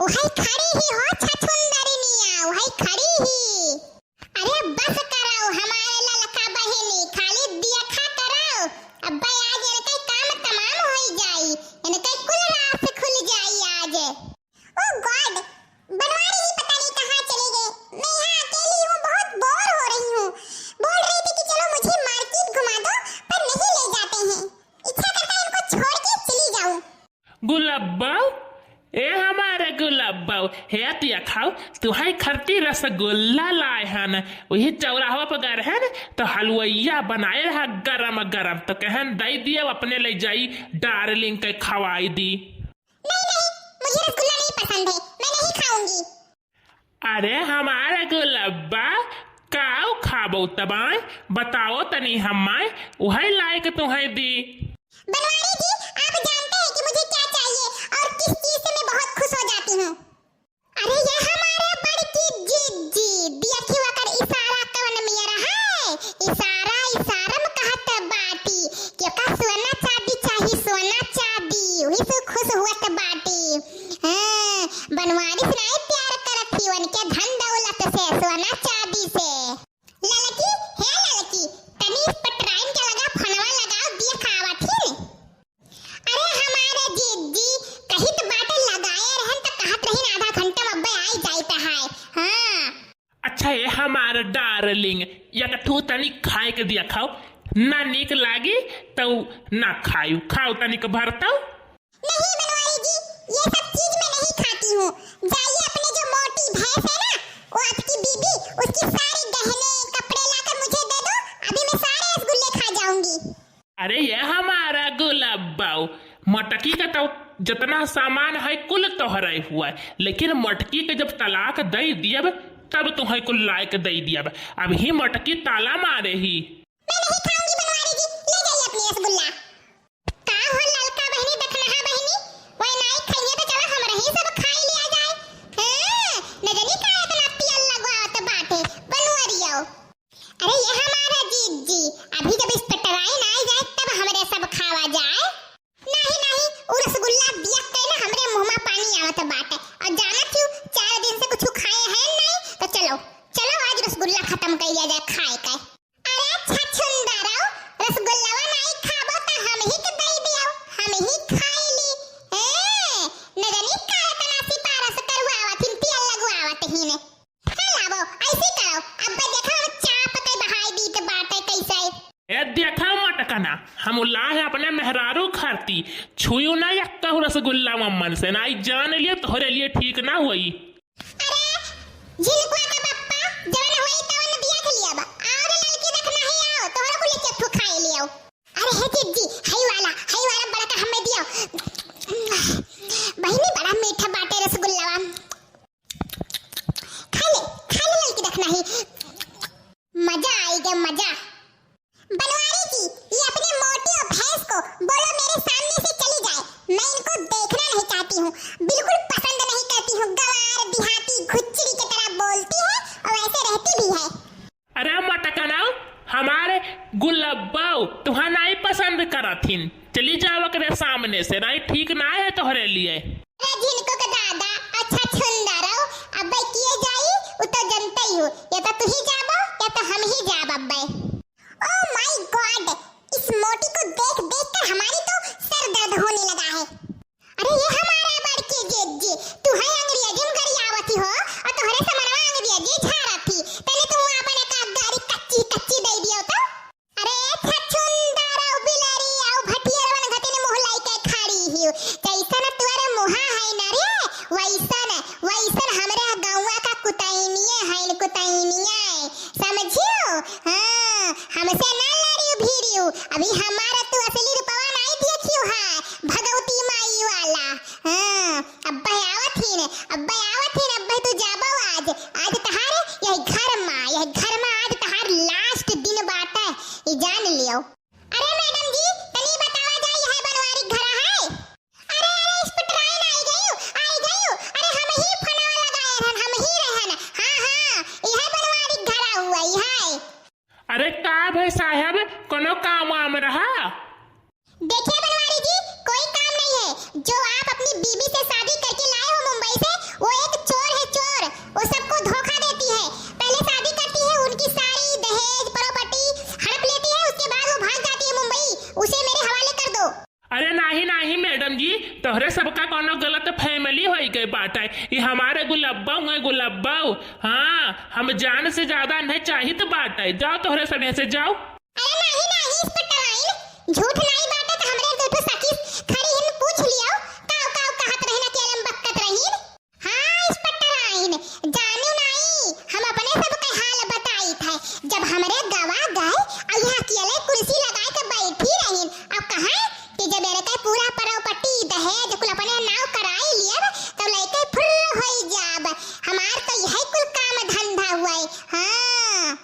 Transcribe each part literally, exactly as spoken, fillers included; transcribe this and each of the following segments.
उहई खड़ी ही हो छछुंदरिनिया, उहई खड़ी ही। अरे बस करौ हमारे ललका बहिनी, खाली देखा करौ। अब्बे आज इनके काम तमाम होई जाई, इनके कुल रास खुल जाई आज। Oh God, बनवारी जी पता नहीं कहाँ चले गए। मैं यहाँ अकेली हूँ, बहुत बोर हो रही हूँ। बोल रही थी कि चलो मुझे मार्केट घुमा दो, पर नहीं ले जाते हैं। इच्छा करता है इनको छोड़ के चली जाऊँ। गुलब्बा, ए हमारे गुलब्बा, हे तिया खाओ, तुहई खरती रसगुल्ला लाए हन, वही चौराहा पर गए हन, तो हलवैया बनाए रहा गरम गरम, तो कहन दे दिया, अपने ले जाई, डार्लिंग के खवाई दी। नहीं, नहीं, मुझे रसगुल्ला नहीं पसंद है, मैं नहीं खाऊंगी। अरे हमारे गुलब्बा, काऊ खाबो तबाय? बताओ तनी हम्माय, उहै लायक तुहै दी। बनवारी जी, आप जानते हैं कि मुझे क्या चाहिए और किस चीज से मैं बहुत खुश हो जाती हूँ। अरे ये हमारे बड़की जिज्जी, देखी ओकर इशारा कवन मेर है? इशारा, इशारा में कहत बाटी कि ओका सोना चांदी चाही, सोना चांदी, वही से खुश हुअत बाटी। हाँ, बनवारी से नाई प्यार करत ही, उनके धन दौलत से, सोना चांदी से। ललकी, हे ललकी, तनी इस पटराइन के लगा फोनवा लगाओ, दिया खावत ही। अरे हमारे जीजी, कहित बाटे लगाए रहन त कहत रहिन आधा घंटा में अब्बे आई जाइत है। हाँ। अच्छा, ए हमार डार्लिंग, एक ठू तनी खाए के दिया खाओ, ना नीक लागी तो ना खायू, खाओ तनिक भर तो। नहीं बनवारी जी, ये सब चीज मैं नहीं खाती हूँ। जाइए अपने जो मोटी भैंस है ना, वो आपकी बीबी, उसकी सारी गहने कपड़े लाकर मुझे दे दो, अभी मैं सारे रसगुल्ले खा जाऊंगी। अरे ये हमारा गुलाब बाऊ, मटकी का तो जितना सामान है कुल तोहरे हुआ है, लेकिन मटकी के जब तलाक दे दियब तब तुम्हें कुल लायक दे दियब। अभी मटकी ताला मारे ही। मैं नहीं खाऊंगी बनवारी जी, ले जाइए अपनी रसगुल्ला। का हो ललका बहिनी, दखनहा बहिनी, वही नाई खइहे तो चलो हमरे ही सब खाई लिया जाए। हाँ, न जानी का इतना तेल लगवावत बाटे बनवरियो। अरे ये हमारा जीजी, अभी जब इस पटराई ना आई जाए तब हमरे सब खावा जाए। नहीं, नहीं, उ रसगुल्ला दिया के ना हमरे मुंह में पानी आवत बाटे। और जाना क्यों, चार दिन से कुछ खाए हैं नहीं, तो चलो, चलो आज रसगुल्ला खत्म कर लिया जाए खाए के। अरे छछुंदरो, रसगुल्लावा नाई खाबो त हम ही के दई दियो, हम ही खाई ली। ए, न जानी का इतना सिफारिश करवावत हिन, तेल लगवावत हिन। हे लावो, ऐसी करो, अब देखो हम चाप के बहाई दीत बाटे कैसे। ए देखा मटकना, हम लाए अपने मेहरारू खाती, छुयू ना एक कहू रसगुल्ला मम्मन से, नाई जान लिए तोहरे लिए ठीक ना होई। अरे, झिनकुआ का पप्पा, जवन होई तवन देख लियब। आओ रे ललकी, देख नाही आओ, तोहरो कुल एक ठो खाई लियो। अरे हे जीजी, हई वाला, हई वाला बड़ा का हमें दियो। बहिनी, बड़ा मीठा बाटे रसगुल्लावा। खा ले, खा ले ललकी, देख नाही। मजा आई गया, मजा। बनवारी जी, ये अपने मोटी और भैंस को बोलो मेरे सामने से चली जाए। मैं इनको देखना नहीं चाहती हूँ, बिल्कुल पसंद नहीं करती हूँ। गवार देहाती घुच्चड़ी की तरह बोलती है और ऐसे रहती भी है। अरे मटकनाऊ, हमारे गुलब्बाऊ तुहा नाई पसंद करत हिन। चली जाओ ओकरे सामने से, नाई ठीक ना है तोहरे लिए। अरे झिनको के दादा, अच्छा छुंदरो, अब्बे किए जाई, उ तो जनते ही हो, या तो तू ही जाबो, या तो हम ही जाब अब्बे। Oh my God, इस मोटी को देख देख कर हमारी तो सर दर्द होने लगा है। अरे ये हमारा बड़की जीजी, तू है अंग्रेजी में गरियावती हो और तोहरे से मनवा अंग्रेजी झाड़त थी। पहले तू अपन एक आध गारी कच्ची कच्ची दे दियो तो। अरे छछुंदर, आओ बिलरी, आओ भटियरवन घटिन मुँह लइके खड़ी हियो। जैसन तोर मुँहा है ना रे, वैसन, वैसन हमरे गौवा का कुतैनिये हैं, कुतैनिये। समझियो? हाँ, हमसे ना लड़ियो भिड़ियो। अभी हमारा तू असली रूपवा नाई देखियो है, भगवती माई वाला। हाँ, अब्बे आवत ही ने, अब्बे आवत ही ने, अब्बे तू जाबो आज। आज तहार यही घर मा, यही घर मा आज तहार last दिन बाटे, ई जान लियो। अरे मैडम जी, तनी बतावा जाए, यह बनवारी घरा है? अरे, अरे, इस पे ट्रेन आई गई, तोहरे सबका कौनो गलत फहमी होइ गए बाटे। ई हमारे गुलब्बा हुए, गुलब्बा। हाँ, हम जान से ज्यादा नहीं चाहित बाटे। जाओ तोहरे सब यहाँ से जाओ। अरे नाही, नाही, इंस्पेक्टर आइन, झूठ नाही बाटे त हमरे दुठो सखी खड़ी हिन, पूछ लियो, काव, काव कहत रहिन, अकेले में बकत रहिन। हाँ, इंस्पेक्टर आइन, जानू नाही, हम अपने सबके हाल बताइत है। जब हमरे गवा गए, अउ यहाँ अकेले कुर्सी लगाए के बैठी रहिन, अब कहें कि जब इनके पूरा प्रॉपर्टी दहेज कुल अपने नाव कराई लियब, तब लइके फुर्र होई जाब। हमार तो यही कुल काम धंधा हुए। हाँ।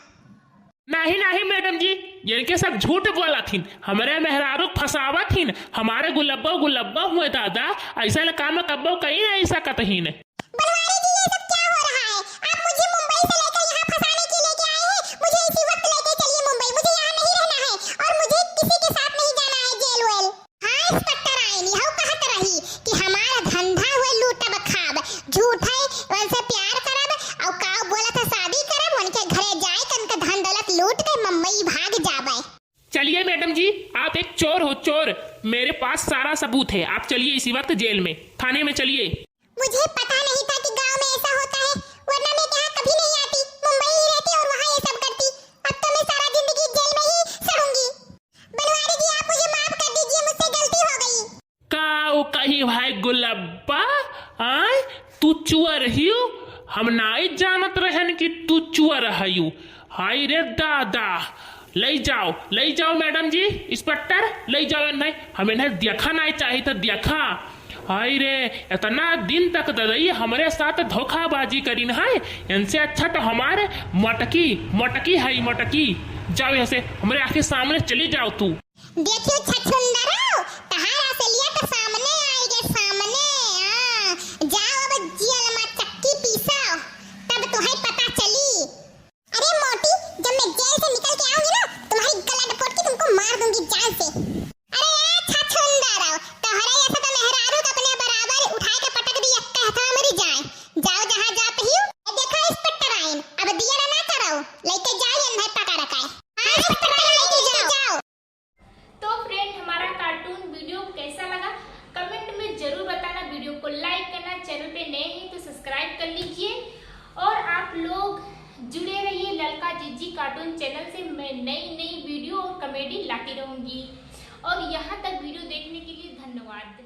नाही, नाही मैडम जी, इनके सब झूठ बोलत हिन, हमरे मेहरारू फंसावत हिन, हमारे गुलब्बो गुलब्बो हुए दादा, ऐसा काम कब्बो कहीं नहीं सकत हिन। बनवारी जी, ये सब क्या हो रहा है? आप मुझे मुंबई से लेकर यहाँ फंसाने के लिए लेके आए हैं? मुझे इसी वक्त लेके चलिए मुंबई, मुझे यहाँ नहीं रहना है और मुझे किसी के साथ नहीं जाना है जेल वेल। हाँ इंस्पेक्टर आइन, यहू कहत रही कि हमार धंधा हुए लूटब खाब, झूठे उनसे प्यार करब, अउ काव बोलत है शादी करब, उनके घरे जाए के उनके धन दौलत लूट के मुंबई भाग जाबे। चलिए मैडम जी, आप एक चोर हो, चोर। मेरे पास सारा सबूत है, आप चलिए इसी वक्त जेल में, थाने में चलिए। मुझे पता नहीं था कि गांव में ऐसा होता है, वरना मैं यहाँ कभी नहीं आती, मुंबई ही रहती और वहाँ ये सब करती। अब तो मैं सारा जिंदगी जेल में ही सड़ूंगी। बनवारी जी, आप मुझे माफ कर दीजिए, मुझसे गलती हो गई। काव कही भाई गुलब्बा, आय, तू चुअर हियो? हम नाई जानत रहन कि तू चुअर हयू। हाय रे दादा, लई जाओ, लई जाओ मैडम जी, इंस्पेक्टर, लई जाओ इन्हें। हम इन्हें देखा नाई चाहित, देखा। हाय रे, इतना दिन तक ददई हमरे साथ धोखाबाजी करिन है, इनसे अच्छा तो हमारे मटकी, मटकी है मटकी। जाओ यहाँ से, हमरे आँखी सामने चली जाओ तू। देखियो छछुंदरो, तहार असलियत सामने आइगे, सामने। हाँ, जाओ अब जेल में चक्की पीसो, तब तुहैं पता चली। अरे मोटी, जब मैं जेल से निकल के आऊंगी ना, तुम्हारी गला डपोट के तुमको मार दूंगी जान से। अरे ए छछुंदरो, तोहरे ऐसा तो मेहरारू के अपने बराबर उठाए के पटक दी, एक कहता मरी जाए। जाओ जहाँ जात ही। देखो इंस्पेक्टर आइन, अब दिया ना करो, लेके जाओ इन्हें पकड़ के। हाँ इंस्पेक्टर, लेके जाओ। तो फ्रेंड, हमारा कार्टून वीडियो कैसा लगा, कमेंट में जरूर बताना। वीडियो को लाइक करना, चैनल पे नए हैं तो सब्सक्राइब कर लीजिए। और आप लोग जुड़े रहिए ललका जिज्जी कार्टून चैनल से। मैं नई नई वीडियो और कॉमेडी लाती रहूँगी। और यहाँ तक वीडियो देखने के लिए धन्यवाद।